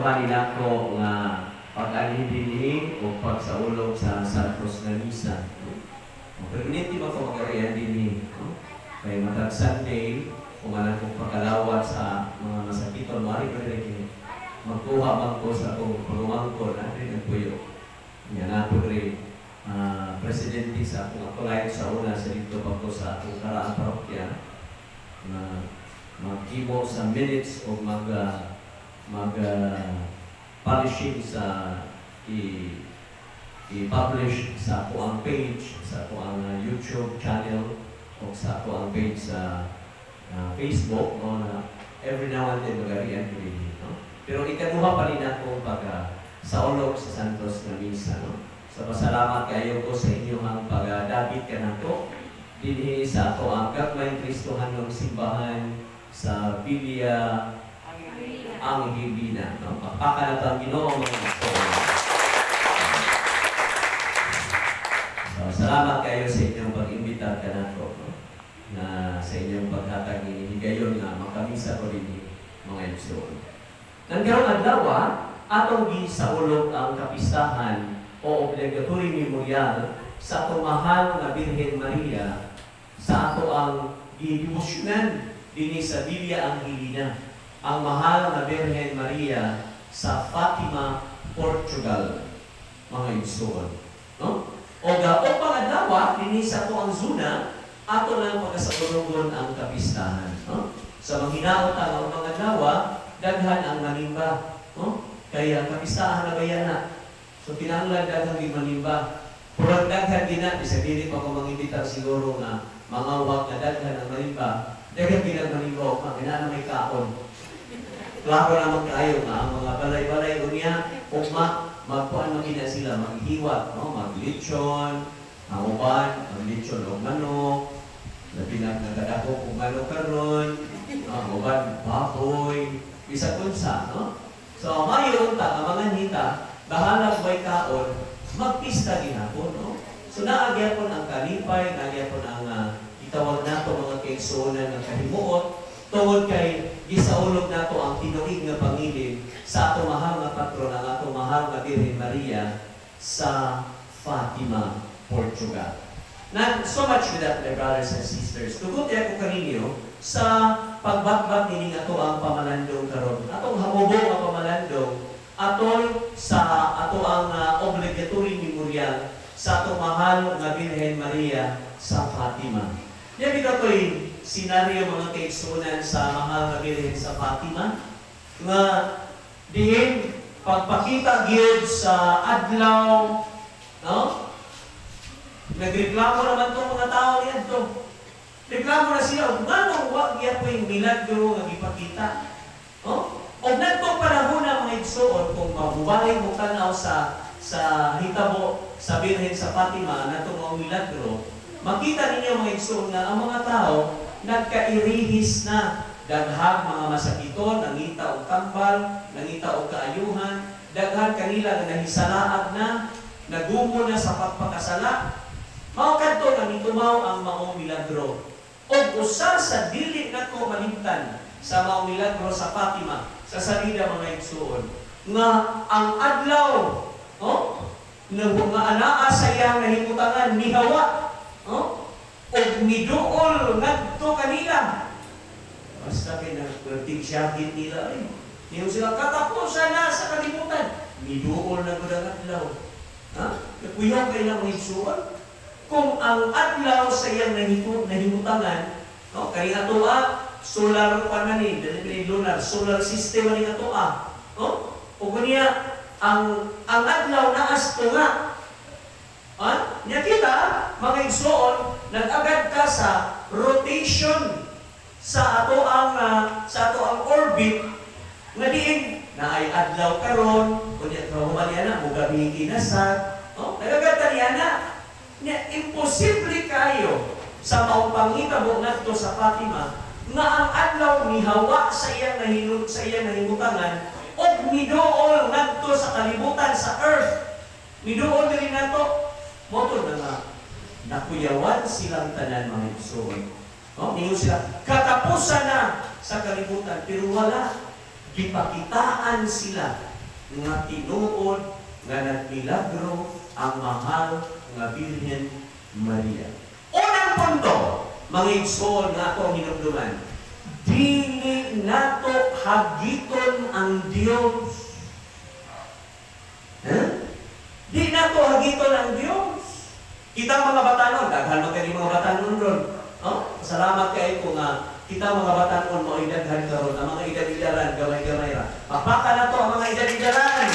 Ikaduha ni nako nga pag-anhi dinhi o pagsaulog sa Santos nga Misa, no? O, permanente ba ko mag-arian dinhi, no? Kay matag Sunday, kung anong kong pagkalawat sa mga masakiton, mari ko diri kay magkuha man ko sa akong pagumangkon, na diri nagpuyo. Nga na ako diri presidente sa akong acolyte sa una sa dito pa ko sa akong karaang parokya na maghimo sa minutes o mag ah, mag ah, publishing sa i-publish sa ako ang page sa ako ang YouTube channel o sa ako ang page sa Facebook, no, na every now and then magarian ko din, no? Pero ikaduha pa rin ako pag saulog sa Santos na Misa, no? So pasalamat kayo ko sa inyong pagdagit kanato dinhi sa ato ang gagmayng Kristohanong simbahan sa Villa Angelina, no? Pakpakan nato ang Ginoo, mga igsoon. So, salamat kayo sa inyong pag-imbita kanato, no? Na sa inyong paghatag ni higayon nga makamisa ko dinhi, mga igsoon. Nang karong adlaw, atong gisaulog ang kapistahan o obligatory memorial sa atong mahal nga Birhen Maria sa ato ang gidebosyonan dinhi sa Villa Angelina, ang mahal nga Birhen Maria sa Fatima, Portugal, mga igsoon, no? O ga o pangadlaw dinhi sa ato ang zona, ato lang pagasaulugon ang kapistahan, no? Sa manghinaot ang mga adlaw, daghan ang manimba, no? Kaya ang kapistahan na baya na. So kinahanglan daghan gyud manimba. Purag daghan gina, bisag dili pa ko mangibitar siguro nga mga wag nga daghan ang manimba, daghan gina manimba og mga na may kaon. Klaro naman kayo nga ang mga balay-balay unya ugma magkuan man gina sila, maghiwat, no, maglechon ang uban, maglechon og manok, labi na nagadako og manok karon, no, ang uban baboy, bisag unsa, no? So mayo unta nga mga nita, bahalag may kaon, magpista gihapon, no? So naa gyapon ang kalipay, naa gyapon ang gitawag nato, mga kaigsuonan, nga kahimuot tungod kay gisaulog nato ang tinuig nga pangilin sa ato mahal nga patron, ang ato mahal nga Birhen Maria sa Fatima, Portugal. Not so much with that, my brothers and sisters. Tugot ako kaninyo sa pagbatbat nining ato ang pamalandong karon. Atong hamubo nga pamalandong atol sa ato ang obligatory memorial sa ato mahal nga Birhen Maria sa Fatima. Yan bitaw to'y senaryo, mga kaigsunan, sa mahal nga Birhen sa Fatima nga diin pagpakita gyud sa adlaw, no? Nagreklamo naman tong mga tao niadto. Reklamo na sila og nganong wa gyapon milagro nga gipakita, no? Og nagtong panahon na, mga igsoon, kung mabubahin mo tan-aw sa hitabo sa Birhen sa Fatima natong mga milagro, makita ninyo, mga igsoon, nga ang mga tao nagkairihis na. Daghang mga masakiton nangita og tambal, nangita og kaayuhan, daghan kanila nga nahisalaag na, nagumo na sa pagpakasala. Mao kadto nga nitumaw ang maong milagro. Og usa sa dili nako malimtan sa maong milagro sa Fatima, sa salida, mga igsuon, nga ang adlaw, no? Na nga anaa sa iyang nahimutangan nihawa, no? Og miduol ngadto kanila. Basta kay nagtigsyagit nila ay. Niyo sila katapusan na sa kalibutan. Miduol na gud ang adlaw. Ha? Nakuyaw kay na, mga igsuon. Kung ang adlaw sa iyang nahimutangan, no, kay atoa solar pa na ni, dili ni lunar, solar system ni atoa, no? Ug niya ang adlaw naas tunga. Ha? Nya kita, mga igsuon, nag-agad ka sa rotation sa ato ang orbit nga diin naay adlaw karon, unya human niya na mugabi kinasad, no? Nagagad ta niya na. Nya imposible kayo sa maong panghitabo ngadto sa Fatima nga ang adlaw nihawa sa iyang nahimutangan og miduol ngadto sa kalibutan, sa earth. Miduol diri nato. Mao to na nga nakuyawan silang tanan, mga igsoon. No? Ningon sila, katapusan na sa kalibutan, pero wala. Gipakitaan sila. nga tinuod nga nagmilagro ang mahal nga Birhen Maria. Unang punto, mga igsoon nga atong hinumduman, dili nato hagiton ang Dios. Huh? Di nato hagiton ang Dios. Kita mga batanon, daghan man kay mga batanon ron. Oh, salamat kay ko nga kita mga batanon mo daghan karon, ang mga edad-edaran gamay-gamay ra. Pakpaka nato ang mga edad-edaran.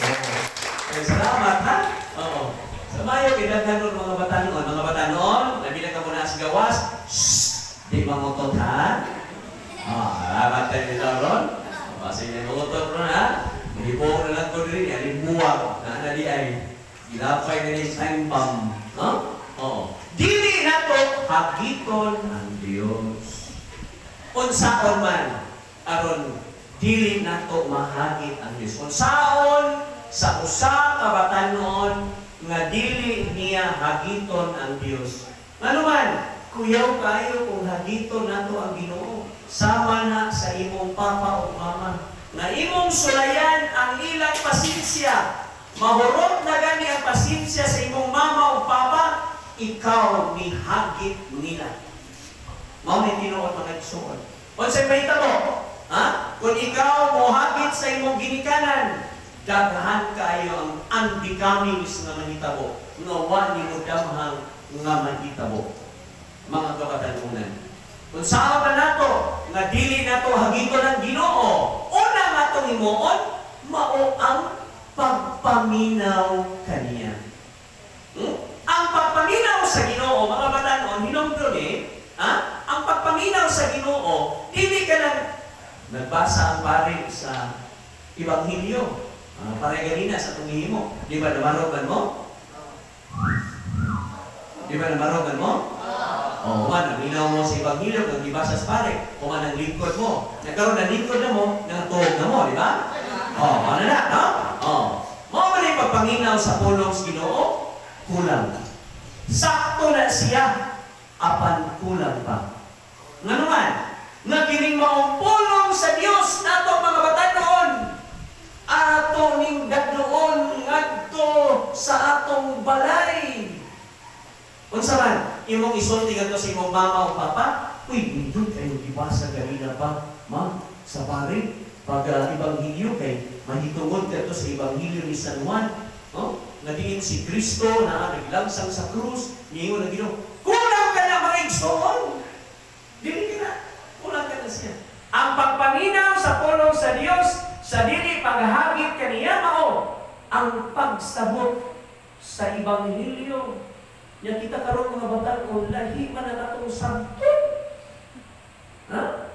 Oh. Eh, salamat ha. Oo. Sa mayo gidaghan ron mga batanon, mga batanon, labi na ka muna sa gawas. Shh! Di mangutot ha. Ah, salamat tayo nila ron. Kasi may mangutot ron ha. Mahibong na lang ko diri, alin buwag na na di ay gilapay na ni time bomb. No? Oo. Dili nato hagiton ang Dios. Unsaon man aron dili nato mahagit ang Dios. Unsaon sa usa ka batanon nga dili niya hagiton ang Dios. Ngano man, kuyaw kayo kung hagiton nato ang Ginoo. Sama na sa imong papa o mama nga imong sulayan ang ilang pasensya. Mahurot na gani ang pasensya sa imong mama o papa, ikaw mihagit nila. Mao ni tinuod, mga igsoon. Unsay mahitabo? Ha? Kung ikaw mohagit sa imong ginikanan, daghan kaayo ang unbecomings nga mahitabo nga wa nimo damhang nga mahitabo. Mga kabatanunan. Kung saan pa nato nga dili nato hagiton ang Ginoo, una nga atong himuon mao ang pagpaminaw kaniya. Ang pagpaminaw sa Ginoo, mga batanon, hinumdum eh, ha? Ang pagpaminaw sa Ginoo, dili ka nang nagbasa ang pare sa Ebanghelyo. Ah, pare ganina sa atong gihimo. Di ba namarogan mo? Di ba namarogan mo? Oh, man, naminaw mo sa Ebanghelyo kang gibasa sa pare. O man ang lingkod mo. Nagkaroon ng lingkod na mo, nangatuog na mo, di ba? Oh, ano na, no? Oh. Mao man ang pagpaminaw sa pulong sa Ginoo, kulang. Sakto na siya, apan kulang pa. Ngano man, nga kining maong pulong sa Dios nato, mga batanon, ato ning dadloon ngadto sa atong balay. Unsa man, imong isulti ngadto sa imong mama o papa, "Uy, nindot kayo gibasa ganina pa, ma, sa pare, pag ebanghelyo kay mahitungod kadto sa Ebanghelyo ni San Juan, no? Nga diin si Kristo na naglangsang sa krus, niingon ang Ginoo." Kulang ka na, mga igsoon. Dili ka na. Kulang ka na siya. Ang pagpaminaw sa pulong sa Dios sa dili paghagit kaniya mao ang pagsabot sa ebanghelyo. Nya kita karon, mga batan-on, lahi man ang atong sabton. Ha?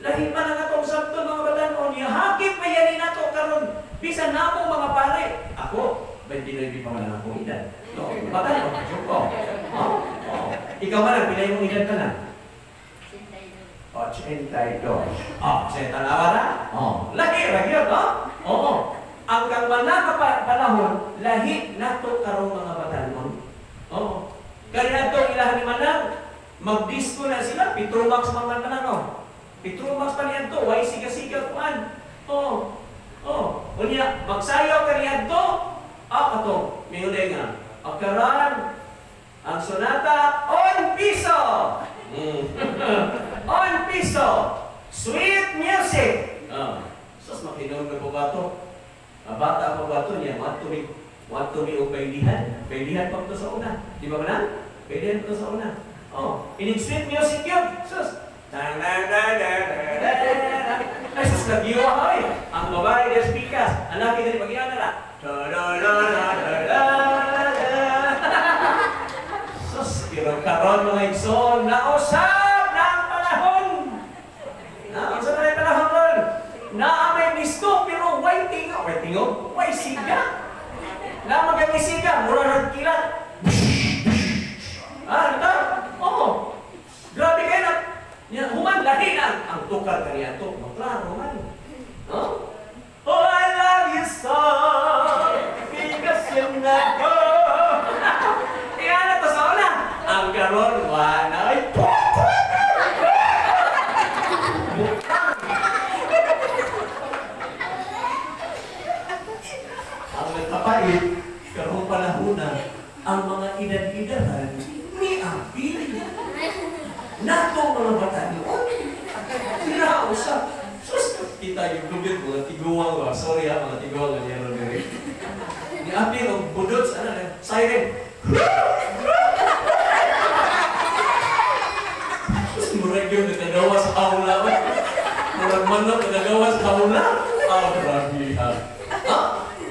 Lahi man ang atong sabton, mga batan-on, yahagit pa yan nato karon bisan namo mga pare. Ako, 29 pa man lang ako edad. No, batan-on, joke ko. Oh, oh. Ikaw man lang, pila imong edad ka na? 82. Oh, sa tanawa na? Oh, lagi, lagi yun, no? Oo. Ang kang manaka panahon, lahi nato karong mga batanon. Oo. Kaya nato ilahan ni Manang, mag-disco na sila, Petromax mga manang, oh. Petromax pa niyan to, way siga-siga kuan. Oo. Oh. Unya, magsayaw ka niyan to. Ah, kato, mingon nga. Akaran, ang sonata, on piso. On piso. Sweet music. Ah. Sus, makinog na po ba to? Ah, bata pa ba to niya? Want to be og baylihan. Baylihan pa to sa una. Di ba ba? Baylihan pa to sa una. Oh, inig sweet music yun. Sus. Tang, tang, tang, tang, tang, tang, tang. Ay, sus, nagiwa ay. Ang babae des pikas. Ang laki dali pag na la. Da, da, da, da, da, da, da. Sus, pero karon, mga igsoon, nausab na ang panahon. Nausab na ang panahon ron. Naa may disco, pero way tingo. Way tingo? Way siga. Na magani siga, mura ng kilat. Ah, di ba? Oo. Grabe kayo na. Yan, human, lahi na. Ang tukar kaniya to. Maklaro man. No? Oh, I love you so because you know. Iyan na to sa una. Ang karon, wala. Ay, butang. usa. Sus, kita yung lugit, mga tiguang ba? Sorry ha, mga tiguang nga niya ron diri. Ni apil og budots, ano na, siren. Sus, murag yun, nakagawa sa hawla ba? Murag manok, nakagawa sa hawla. Ah, grabe ha. Ha?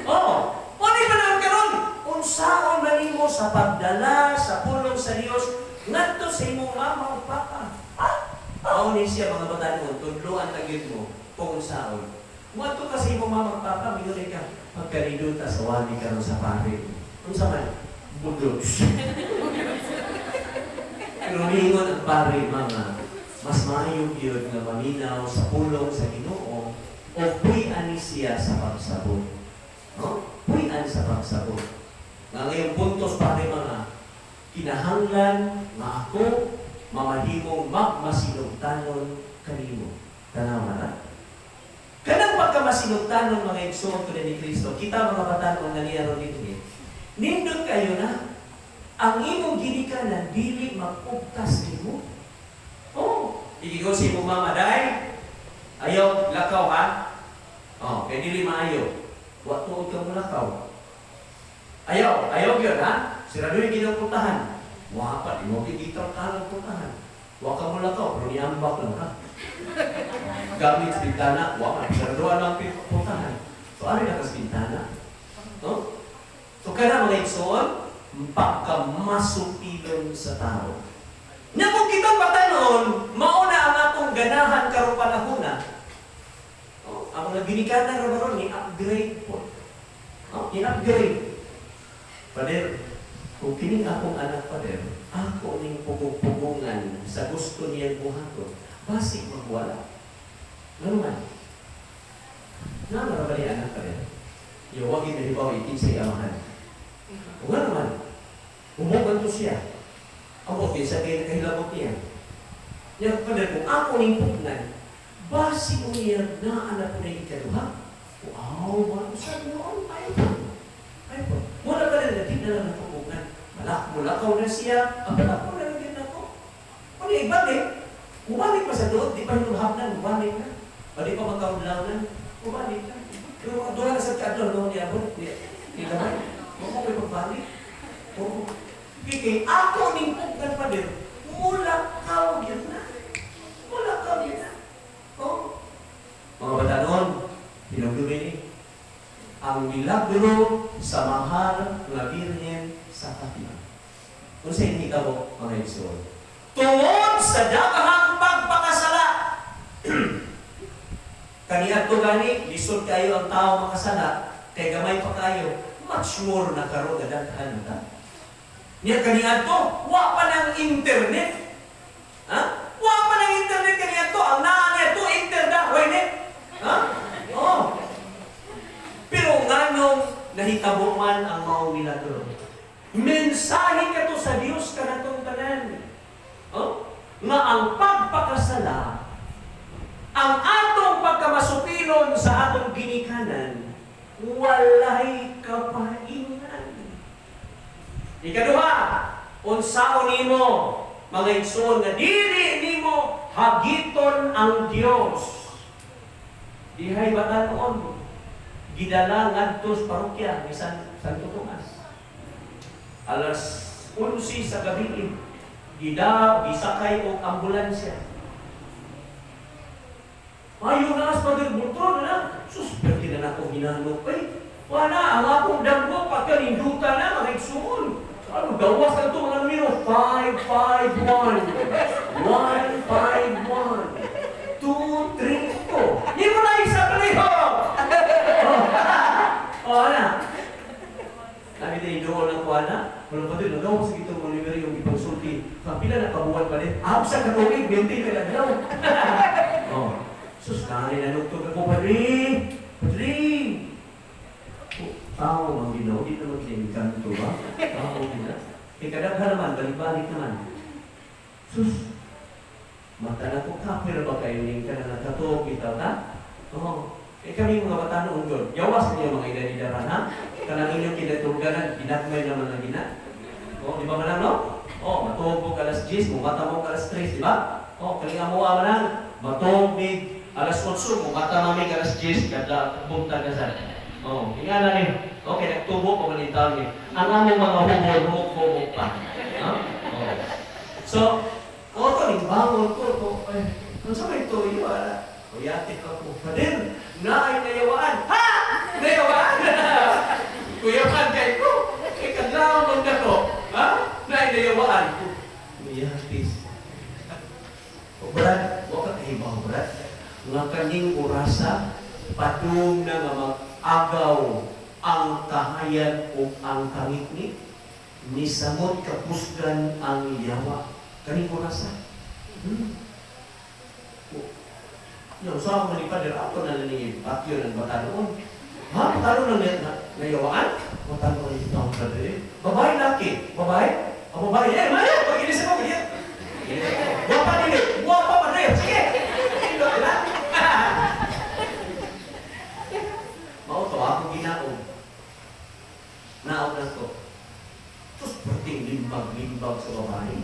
Oh, ano ba naman karon? Unsaon man nimo sa pagdala sa pulong sa Dios ngadto sa imong mama o papa? Ha? Mao ni siya, mga batanon, tudloan ta gyud mo kung unsaon. Muadto ka sa imong mama ug papa, mingon ka, "Pagkanindot sa wali karon sa pare." Unsa man? Budots. Pero ningon ang pare, "Mama, mas maayo gyud nga maminaw sa pulong sa Ginoo o puy-an ni siya sa pagsabot." No? Puy-an sa pagsabot. Nga ngayong puntos, pare, mga kinahanglan nga ako mamahimong magmasinugtanon kanimo. Tanaw na. Kanang pagkamasinugtanon, mga igsoon ko ni Kristo, kita mga batanon nga niya ron dito. Nindot kayo na ang imong ginikanan dili magugtas nimo. Oh, igigo si imong mama, "Day, ayaw lakaw ha. Oh, kay dili maayo. Wa tuod ka mo lakaw. Ayaw, ayaw gyud ha. Siraduhin ginapuntahan. Wa pa, di mo gitangkahan ang puntahan. Wa ka mo lakaw, pero niambak lang ka. Gamit sa bintana, wa man, siraduhan lang puntahan. So, ari na ka sa bintana." No? So, kana, mga igsoon, pagkamasupilon sa tao. Nya kung kitang batanon, mauna ang atong ganahan karong panahona. Oh, ang mga ginikanan ra ron ni upgrade po. Oh, in-upgrade. "Pader, kung kining akong anak, Pader, ako ning pugong-pugungan sa gusto niyang buhaton, basig magwala." Ano man? Naa ba ni anak, Pader? Yo, wag na hibaw itin sa amahan. O nga naman, umugan to siya. Amo, kinsa kay nakahilabot niya. Nya, Pader, kung ako ning pugnan, basig mo niya na anak ko na ikaduha. Wow, mga sa noon, ay po. Ay po. Muna pa rin, di na lang napupugan. Malak, mulakaw na siya, ang malakaw na lang yun ako. Ano ibalik? Mubalik pa sa doon, di pa hinulhapnan, mubalik na. O di pa magkaudlaw na, mubalik na. Pero mga duha na sa kaadlaw noon niya, di, di naman, mo ko may pagbalik. Oo. Kaya ako ning pugnan, Pader, mulakaw yun na. Mulakaw yun na. Oo. Mga batanon, hinumdumi ni ang milagro sa mahal nga Birhen sa Fatima. Kung sa hindi ka mo, mga igsoon. Tungod sa daghang pagpakasala, kaniadto gani, lisod kayo ang tao makasala, kay gamay pa kayo, much more na karon nga daghan ta. Niya kaniadto, wa pa ng internet. Ha? Wa pa ng internet kaniadto, ang naa niya internet, way net. Ha? Oh. Pero nganong nahitabo man ang maong milagro? Mensahe kato sa Dios kanatong tanan. Oh? Nga ang pagpakasala, ang atong pagkamasupilon sa atong ginikanan, walay kapaingan. Ikaduha, unsaon nimo, mga igsoon, nga dili nimo hagiton ang Dios? Dihay batanon, gidala ngadto sa parokya ni Santo Tomas. Alas 11 sa gabi, gida gisakay og ambulansya. Ayo na, Father Bultron na. Sus, perti na nako ginanok. Ay, wala, ang akong damgo, pagkaninduta na, mga igsuon. Ano, gawas na ito, mga numero, 5, 5, 1. 1, 5, 1. 2, 3, 4. Hindi mo na isa palihog! Oh, ana. Nabi tayo doon ang kuana. Wala pa din, nagawa sa gitong mga numero yung ipagsulti. Kapila na kabuwan pa din. Ah, sa katuig, 20 ka adlaw. Oh. Sus, kani nanugtog ako, "Padre! Padre!" Oh, tao mang Ginoo, di naman siya kanto ba? Tao gina. Eh, kadaghan naman, balik-balik naman. Sus, mata na ko, kapir ba kayo ning ka na nagkatuog bitaw ta? Oo. Eh kami mga bata noon doon, yawas niyo mga edad-edaran ha? Kanang inyong kinatulganan, ginagmay naman ang gina. Oh, di ba manang no? Oh, matuog mo alas 10, mumata mo alas 3, di ba? Oh, kalinga mo manang, matuog mig Alas 8, mo mata mami alas 10 kada buntag ka sa. Oh, ingana ni. Okay, nagtubo pa man taon ni. Ang among mga humol humo pa. Ha? Oh. So, auto ning bangon ko to. Ay, kung sa may tuyo, ala. Kuyatik ako. Pader, naay nayawaan. Ha! Nayawaan! Kuyapan kay ko. Ikadlaw man na ko. Ha? Naay nayawaan. Kuyatis. O Brad, wa ka kahibaw, Brad. Nga kaning orasa, padung na nga mag-agaw ang kahayag o ang kangitngit, nisamot kapusgan ang yawa. Kaning orasa. No, sa ako ni Father, ako na lang patyo ng batanon. Ha? Batanon na nayawaan? Batanon na ito ang Father. Babae, laki. Babae? Ang babae. Eh, maya! Pag-inis ako, ganyan. Wapa dili! Wapa pa rin! Sige! Hindi na. Mao to, ako ginaog. Naog na to. Tapos perting limbag-limbag sa babae.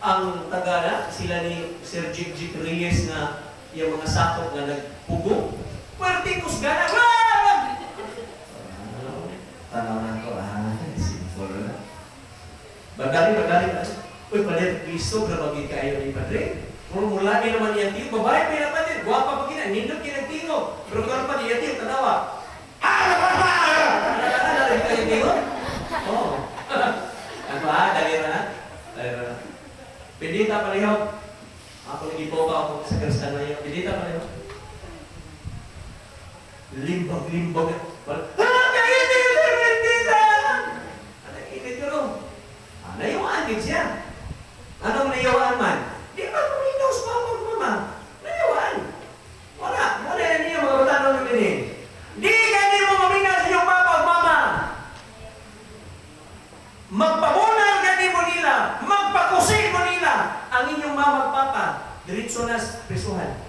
Ang tagala, sila ni Sir Jig Jig Reyes na yung mga sakop nga nagpugo. Pwerte kusgana! Wag! Tanaw na ko, simple na. Bagari, bagari, uy, pader, piso, grabagin kayo ni Padre. Mula mula ni naman niya tiyo, babae pa yung pader, guwapa pa kina, nindot kinagtingo. Pero karon pa niya tiyo, tanawa. Ah! Ah! Ah! Oh. Ano ba? Dali na. Dali na. Pindita palihog. Ako lagi po ba ako sa Kristiyano yun. Pindita palihog. Limbag, limbag. Ah! Kainit! Pindita! Ano, init yun, oh. Ah, nayawaan din siya. Anong nayawaan man? Di ba kuminaw sa mama o mama? Nayawaan. Wala. Wala yan niya mga batanong ng din. Di gani mo maminaw sa iyong papa o mama. Magpabunal gani mo nila, magpakusin mo nila ang inyong mama at papa. Diretso na sa prisuhan.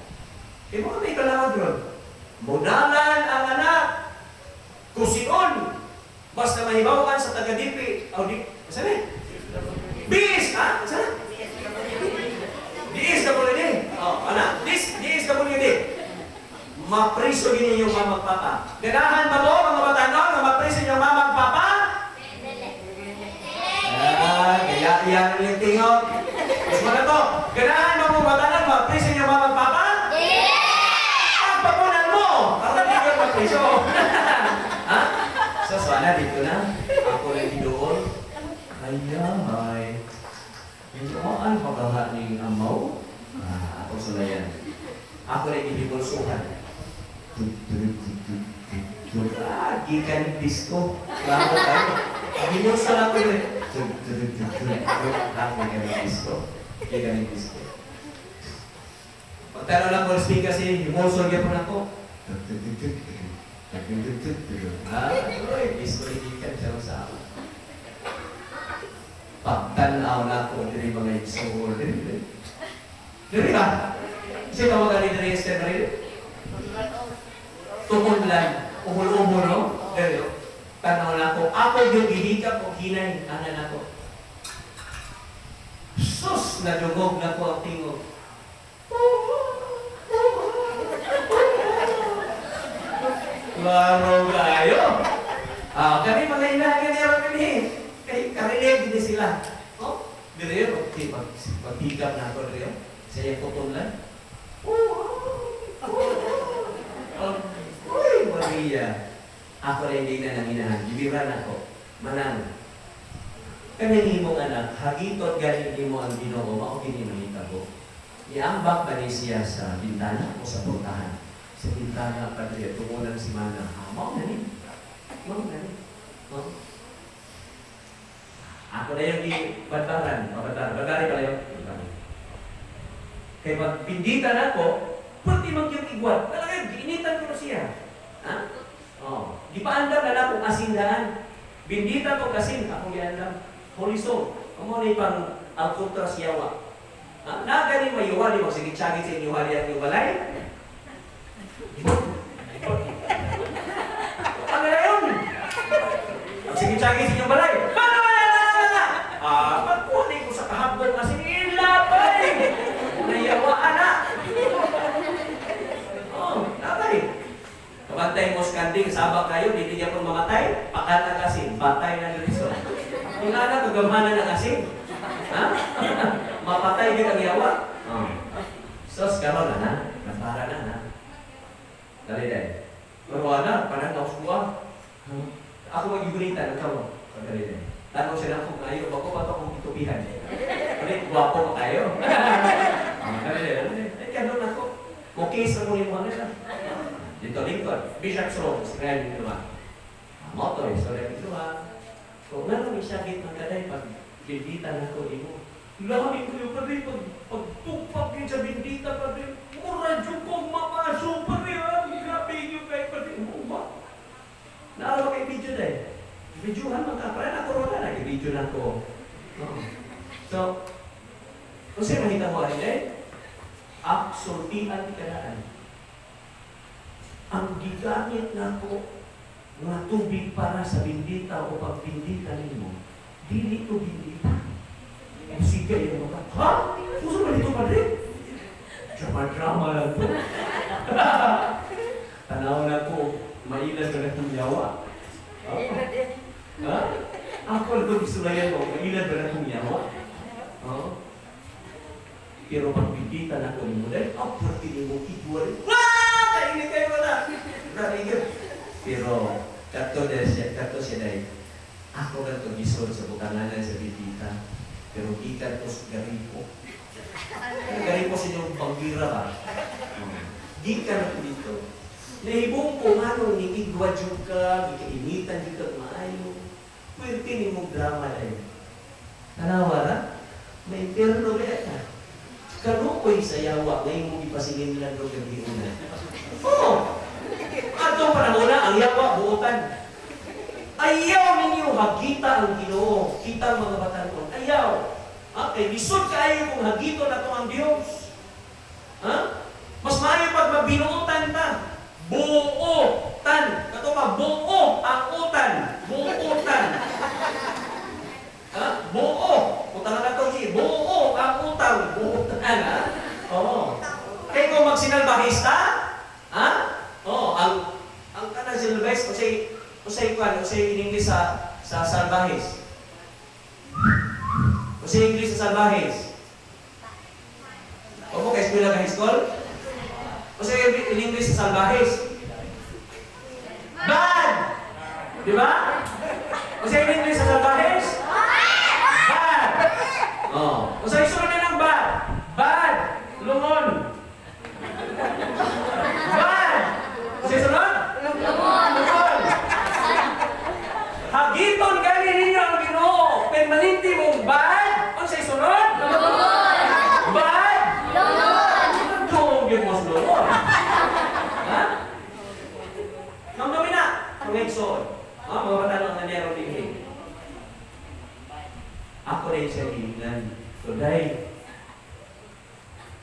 Kaya mo may kalawag ron. Munalan ang anak, kusion, basta mahibawan sa taga-DP, o di, saan eh? Bis! Ha? Saan? DSWD. Oh, ana, dis DSWD. Mapriso gini yung mama at papa. Ganahan ba mo mga batanon nga mapriso yung mama at papa? Ah, kaya iyan yung tingog. Mas mga to, ganahan ba mo batanon mapriso yung mama at papa? Ang papunan mo! Para di ka mapriso. Ha? So, sana dito na. Ako lang doon. Ay, Yung pagkaha ni amaw? Ah, ako sulayan. Ako rin ibibulsuhan. Ah, gikan disco. Klaro tayo. Binulsa lang ko rin. Ah, gikan disco. Gikan disco. Pagtanaw lang ko, speak kasi, himulsol gyapon ako. Ah, oy, disco gikan siya sa ako. Pagtanaw na ako, diri mga igsool. Diri, diri. Diri ba? Siya tawagan ni diri Esther Marie? Tukod lang. Umul-umul, no? Diri, no? Tanaw na ako. Ako yung gihikap o hinay. Ana na ako. Sus! Nadugog na ko ang tingog. Klaro kayo. Ah, kami mga inahan niya kami. Kay karinig din sila. Oh, dire okay pag paghikap na ako dire. Sa iyang kutunlan. Uy, Maria. Ako rin hindi na nanginahan. Gibiran ako. Manang. Kanyang imong anak, hagitot ganin nimo ang Ginoo, mao kini mahitabo. Iambak ba ni siya sa bintana o sa portahan? Sa bintana, Padre, tumulan si Mana. Ah, mao na ni. Mao na ni. Oh. Ako na yung gibadbaran. Pabadbaran. Badbari pala yun. Kaya pag pinditan ako, pwede magyong igwat. Talaga, giinitan ko na siya. Ha? Oh. Gipaandam na lang kung asindaan. Bindita ko kasin, akong giandam. Holy Soul. Amo ni pang alkontra siyawa. Ha? Nagani mayuwa, di mo sige tsagit sa inyo hari ang balay. Ano na yun? Sige tsagit sa inyong balay. Paano na na na na? Ah, pagkunin ko sa kahapon kasi ilabay. Nayawa ana. kanding saba kayo, dili gyapon mamatay, pakan ang asin, patay na diri. Ingana kagamhanan ang asin. Ha? Mapatay gyud ang yawa. Oh. Sos karon na na, napara na na. Dali dai. Pero wala, pananaw ko. Ako magigurita ng kamo. Dali dai. Tanong siya na kung ayaw, bako pa ito akong gitupihan. Ulit, gwapo pa kayo. Dali dai, dali dai. Ay, kanon ako. Okay sa mong imo na. Dito lingkod, Bishop's Road, Israel dito ba? Moto, istorya dito ba? Kung nga nung isakit ng kaday, pag bindita na ko imo. Lamin ko yung padre, pag pagtugpak yun sa bindita, padre, mura dyan ko mapasok, padre, ah, grabe yun kay padre, mo ba? Naaraw kay video dahil. Videohan man ka, para na corona na, video na ko. Oo. So, kung sino mahita mo rin eh, sultian ka naan. Ang gigamit nako nga tubig para sa bindita o pagbindita nimo, dili to bindita. Sige yung mata. Ha? Uso ba dito, padre? Drama-drama lang to. Tanaw na ko, mailan ba na itong yawa? Oh. Ha? Ako lang gisulayan ko, mailan ba na itong yawa? Oh. Pero pag bindita na ko nimo, dahil, oh, pwede nimo igwa rin. Wah! Kainit kayo na! Narigid. Pero, kato na siya, kato siya dahil, ako ganito gisod sa butanganan sa bindita, pero gikan ko sa garipo. Ang garipo sa inyong panggira ba? Gikan ako dito. Nahibong ko nga nung niigwa jud ka, gikainitan jud ka maayo. Pwede ni mong drama dahil. Tanawa na, may impyerno ba ka? Kaluoy sa yawa, ngayon mong ipasingin nila doon gabi una. Oo! Atong panahon na, ang yawa, buotan. Ayaw ninyo hagita ang Ginoo, kita ang mga batanon. Ayaw. Ha? Kay lisod kaayo kung hagito na to ang Dios. Ha? Mas maayo pag mabinuotan ta. Buotan. Kato pa, buo ang utan. Buotan. Ha? Buo. Utang na to, G. Buo ang utang. Buotan, ha? Oo. Kay kung magsinalbahista, ha? Oo, ang kanang sinalbahis, usay usay kwan, usay in English sa salbahis. Usay English sa salbahis. Opo, kay eskwela ka high school? Usay in English sa salbahis. Bad! Di ba? Usay in English sa salbahis? Bad! Oh. Usay sunod na ng bad? Bad! Lungon! Bad! Usay sunod? Lungon! Lungon! Hagiton gani ninyo ang Ginoo. Permanente mong bad. Unsay sunod? Lungon! Bad! Lungon! Doon gyud mo sa lungon. Ha? Nang na, mga igsoon. Ha, mga bata ng nanero dinhi. Ako rin siya giingnan. So dahil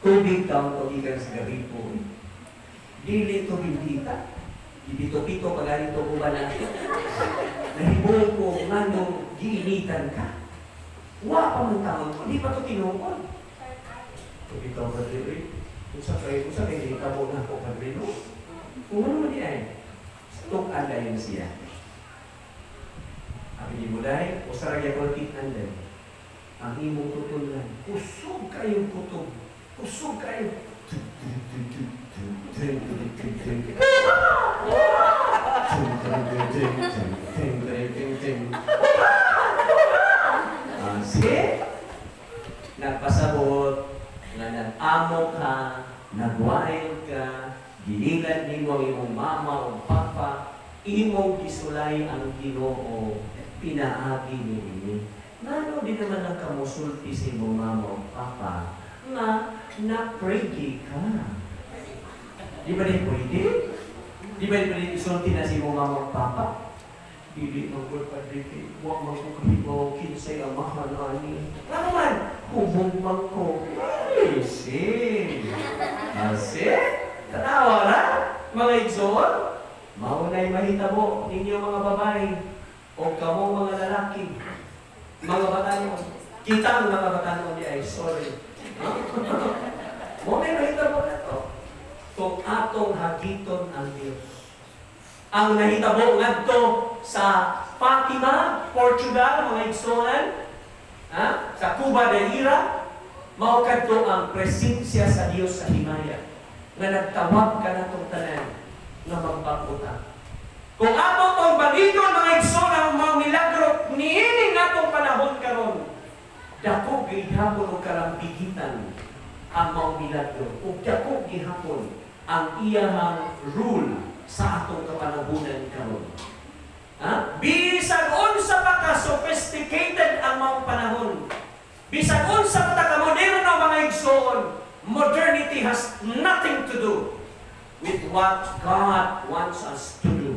tubig taon to gikan sa garipo. Dili to bindita. Gibito-pito pa ganito ko ba na. Nahibong ko nganong giinitan ka. Wa pa man taon ko, di pa to tinuod. Tubig taon ba dili? Unsa kay gitabo na ako padre, no? Kung ano man di ay, tuk-an dayon siya. Abi ni mo day, usa ra gyapon tit-an day. Ang imong tutulnan, kusog kayong kutob. Kusog kayo. Ah, see? Nagpasabot nga nag-amo ka, nag-wild ka, gilingad nimo ang imong mama o papa, imong gisulay ang Ginoo, pinaagi niini. Ngano di naman ang kamusulti sa imong mama o papa nga na-preggy ka? Di ba di pwede? Di ba di pwede isulti na sa imong mama o papa? Dili man gud, padre, kay wa man ko kahibaw kinsay amahan ani. Ngano man? Hubog man ko. Ay, see. Ase? Tanawa na, mga igsoon. Mao na'y mahitabo ninyo mga babae o kamo mga lalaki. Mga batanon. Kita ang mga batanon di ay sorry. Huh? Mao na'y mahitabo na to. Kung atong hagiton ang Diyos. Ang nahitabo ngadto sa Fatima, Portugal, mga igsuonan, ha? Sa Cuba de Ira, mao kadto ang presensya sa Dios sa himaya nga nagtawag kanatong tanan nga magbag-o ta. Kung ato tong balikon, mga igsoon, ang mga milagro niini natong panahon karon, dako gihapon og karambigitan ang maong milagro ug dako gihapon ang iyahang rule sa atong kapanahunan karon. Ha? Bisag unsa pa ka sophisticated ang maong panahon, bisag unsa pa ta ka moderno, mga igsoon, modernity has nothing to do with what God wants us to do.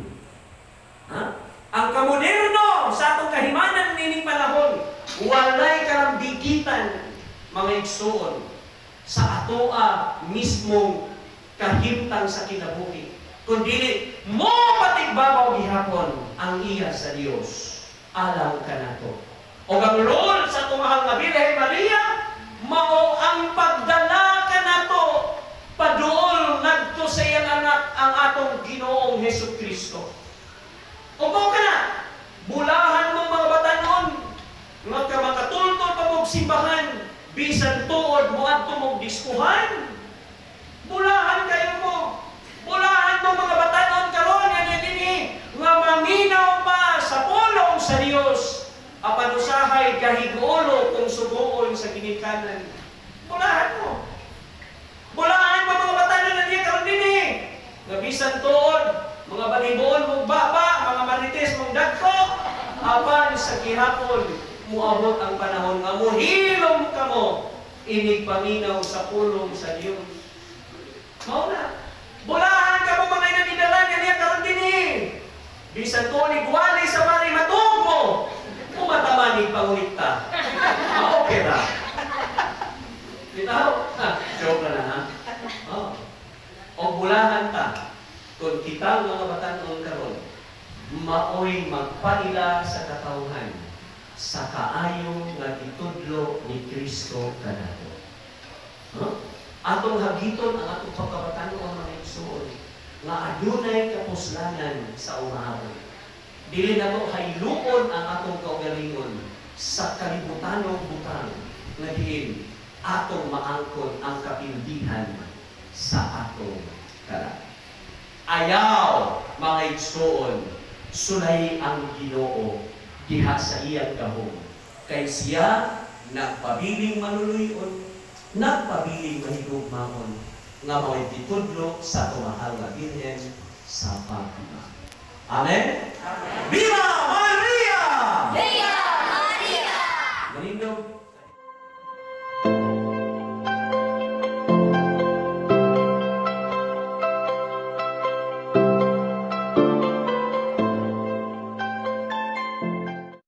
Ha? Ang kamoderno sa atong kahimanan nining panahon, walay karambigitan, mga igsoon, sa atoa mismong kahimtang sa kinabuhi. Kundi mo patigbabaw gihapon ang iya sa Dios alang kanato. O ang role sa atong mahal nga Birhen Maria mao ang pagdala kanato paduol ngadto sa iyang anak, ang atong Ginoong Hesus Kristo. O mao kana, bulahan mo, mga batanon, nga ka makatultol pa mo'g simbahan, bisan tuod moadto mo'g diskuhan. Bulahan kayo mo. Bulahan mo, mga batanon karon nga dinhi nga maminaw pa sa pulong sa Dios. Apan usahay gahig-ulo kung suguon sa ginikanan. Bulahan mo. Bulahan mo, mga batanon na diya karon dinhi nga bisan tuod, mga balibuon mong baba, mga marites mong dagko, apan sa gihapon muabot ang panahon nga muhilom kamo inig paminaw sa pulong sa Dios. Mao na. Bulahan kamo, mga inanidalan nga niya karon dinhi. Bisan tuod wali sa pari matuog mo, pumataman ni pangulikta. Ah, okay ra. Bitaw? Ha, joke na ha. Oh. O bulahan ta kung kita mga batan-on karon maoy magpaila sa katawhan sa kaayo nga gitudlo ni Kristo kanato. Huh? Atong hagiton ang atong pagkabatan-on, mga igsoon, nga adunay kapuslanan sa umahabol. Dili nato hayluon ang atong kaugalingon sa kalibutanong butang nga diin atong maangkon ang kapildihan sa atong kalag. Ayaw, mga igsoon, sulay ang Ginoo diha sa iyang gahom. Kay siya nagpabiling maluluyon, nagpabiling mahigugmaon, nga mao'y gitudlo sa atong mahal nga Birhen sa Fatima. Amen? Amen! Viva!